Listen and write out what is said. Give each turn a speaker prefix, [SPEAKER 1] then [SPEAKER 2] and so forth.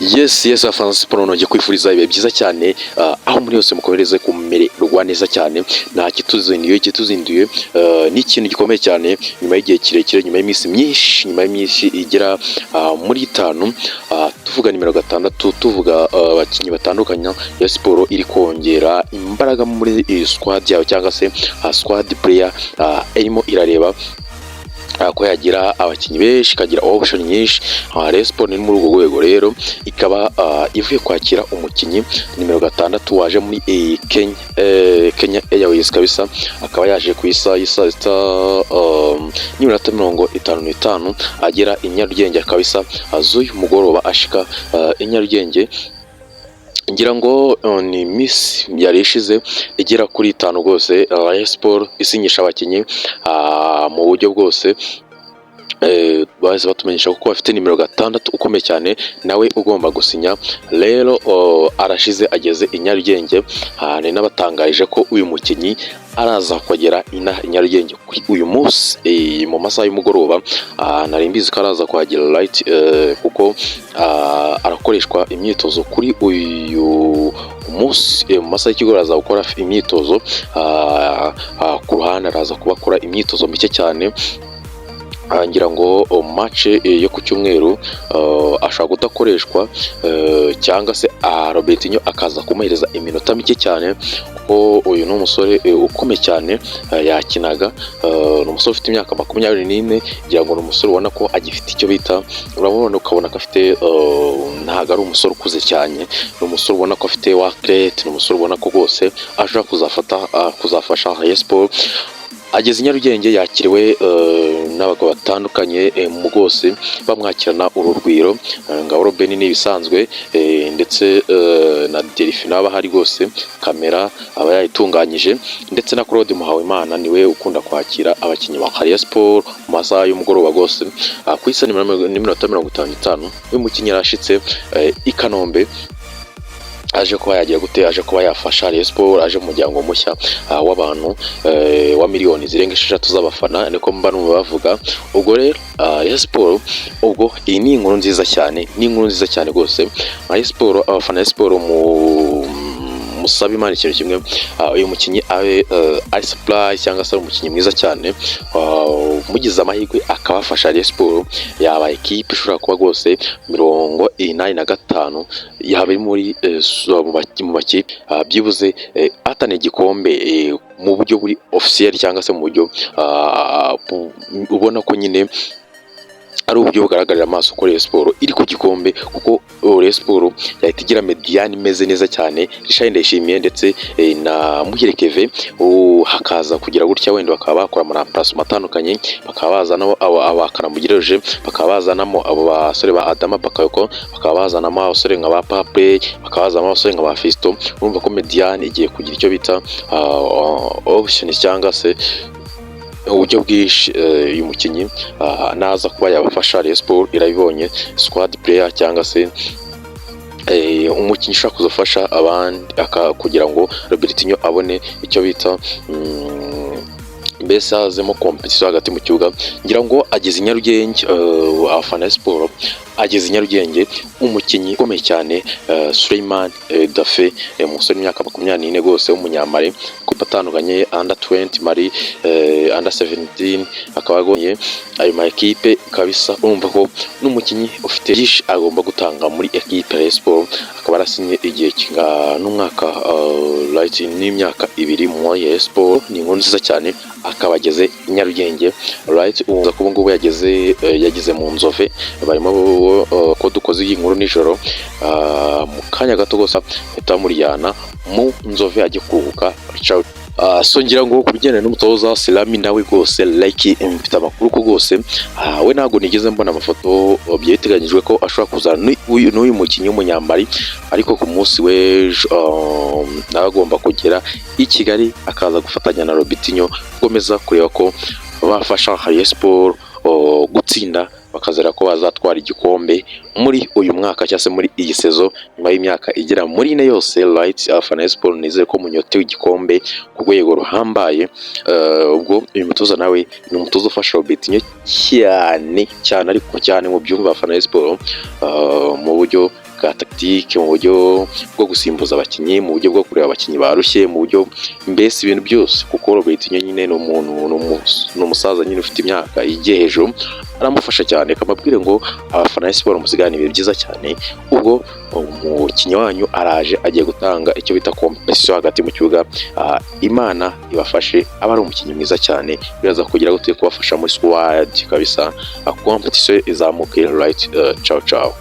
[SPEAKER 1] Yes, abafana siporo, nongeye kwifuriza ibihe byiza cyane aho muri hose, mukomereze kumererwa neza cyane. Nta kituzinduye, ikituzinduye ni ikintu gikomeye cyane. Nyuma y'igihe kirekire, nyuma y'iminsi myinshi, nyuma y'iminsi igera muri 5, tuvuga nimero 6, tuvuga abakinnyi batandukanye ya siporo iri kongera imbaraga muri iyi squad yawe, cyangwa se squad player, irimo irareba ko yagira abakinnyi benshi, ikagira option nyinshi. Rayon Sport ni muri urwo rwego rero, ikaba ivuye kwakira umukinnyi nimero 6 waje muri Kenya, Kenya Airways kabisa. Akaba yaje ku isaha y'isaa 6 n'iminota 55, agera i Nyarugenge kabisa z'uyu mugoroba, ashika i Nyarugenge. Ngira ngo ni iminsi yari ishize igera kuri 5 rwose Rayon Sport isinyisha abakinnyi mu buryo bwose. Bahise batumenyesha ko bafite nimero 6 ukomeye cyane, nawe ugomba gusinya. Rero arashize, ageze i Nyarugenge. Ni n'abatangarije ko uyu mukinnyi araza kugera ina i Nyarugenge kuri uyu munsi mu masaha y'umugoroba. Nari mbizi ko araza kuhagera, right, kuko arakoreshwa imyitozo kuri uyu munsi mu masaha y'ikigoroba. Araza gukora imyitozo ku ruhande, araza kuba akora imyitozo mike cyane. Ngira ngo match yo ku cyumweru ashobora kudakoreshwa, cyangwa se Robertinho akaza kumuhereza iminota mike cyane, kuko uyu ni umusore ukomeye cyane. Yakinaga, ni umusore ufite imyaka 24. Ngira ngo ni umusore ubona ko agifite icyo bita, urabona, ukabona ko afite, ntabwo ari umusore ukuze cyane, ni umusore ubona ko afite work rate, ni umusore ubona ko rwose ashobora kuzafasha Rayon Sport. Ageze i Nyarugenge, yakiriwe n'abagabo batandukanye mu rwose bamwakirana urugwiro. Ngabo Robin ni ibisanzwe, ndetse na Delphine aba ahari rwose, kamera aba yayitunganyije, ndetse na Claude Muhawimana niwe ukunda kwakira abakinnyi ba Rayon Sport mu masaha y'umugoroba rwose. Ku isaha n'iminota 55 uyu mukinnyi yarashitse i Kanombe. Aje kuba yagira gute? Aje kuba yafasha Rayon Sport, aje mu muryango mushya w'abantu wa miliyoni zirenga 6 z'abafana, niko mba numva bavuga. Ubwo rero Rayon Sport, ubwo iyi ni inkuru nziza cyane, ni inkuru nziza cyane rwose. Rayon Sport, abafana Rayon Sport, mu musabe Imana ikintu kimwe: uyu mukinnyi abe ari supply, cyangwa se ari umukinnyi mwiza cyane. Mugize amahirwe akabafasha, Rayon Sport yaba ekipe ishobora kuba rwose 85 yaba iri muri mu makipe byibuze ahatana igikombe mu buryo buri officiel, cyangwa se mu buryo ubona ko nyine ari uburyo bugaragarira amaso ko Rayon Sport iri ku gikombe, kuko Rayon Sport yahita igira médiane imeze neza cyane, Richard Ndayishimiye ndetse na Muhire Kevin. Hakaza kugira gutya wenda bakaba bakora ama remplacement atandukanye, bakaba bazanamo aba Kanamugire Roger, bakaba bazanamo abo basore ba Adama Bakayoko, bakaba bazanamo abasore nka ba Pape, bakaba bazanamo abasore nka ba Fiston. Urumva ko médiane igiye kugira icyo bita option, cyangwa se uburyo bwinshi. Uyu mukinnyi naza kuba yabafasha, Rayon Sport irabibonye squad player, cyangwa se umukinnyi ushobora kuzafasha abandi kugira ngo Robertinho abone icyo bita mbese hazemo competition hagati mu kibuga. Ngira ngo ageze i Nyarugenge, abafana siporo, ageze i Nyarugenge umukinnyi ukomeye cyane, Suleiman Dafe, umusore w'imyaka 24 rwose w'umunyamali, kuko atandukanye under 20 Mali, under 17, akaba agonye ayo ma ekipe kabisa. Urumva ko n'umukinnyi ufite byinshi agomba gutanga muri ekipe ya Sport, akaba yarasinye igihe kingana n'umwaka, right, n'imyaka 2 muri Rayon Sport. Ni inkuru nziza cyane. Akaba ageze i Nyarugenge, right. Ubu ko ngubu yageze mu Nzove, barimo ko dukoze iyi nkuru nijoro, mu kanya gato gusa bahita bamuryana mu Nzove ajye kuruhuka. So ngira ngo ku bigendanye n'umutoza Silami nawe rwose, like, mfite amakuru ko rwose we ntabwo nigeze mbona amafoto. Byari biteganyijwe ko ashobora kuzana n'uyu mukinnyi w'umunyamali, ariko ku munsi w'ejo nawe agomba kugera i Kigali, akaza gufatanya na Robertinho gukomeza kureba ko bafasha Rayon Sport gutsinda, bakazera ko bazatwara igikombe muri uyu mwaka, cyangwa se muri iyi saison, nyuma y'imyaka igera muri 4 yose, right. Abafana ba Sport, nizere ko munyotewe igikombe ku rwego ruhambaye. Ubwo uyu mutoza nawe ni umutoza ufasha Robertinho cyane cyane, ariko cyane mu byumva abafana ba Sport, mu buryo bwa tactique, mu buryo bwo gusimbuza abakinnyi, mu buryo bwo kureba abakinnyi barushye, mu buryo mbese ibintu byose, kuko Robertinho nyine ni umuntu, ni umusaza nyine ufite imyaka igiye hejuru, aramufasha cyane. Kamabwire ngo abafana ba siporo musigane ibihe byiza cyane. Ubwo umukinnyi wanyu araje, agiye gutanga icyo bita compétition hagati mu kibuga. Imana ibafashe, aba ari umukinnyi mwiza cyane, biraza kugira gute kubafasha muri squad kabisa, compétition izamuke. Right, ciao ciao.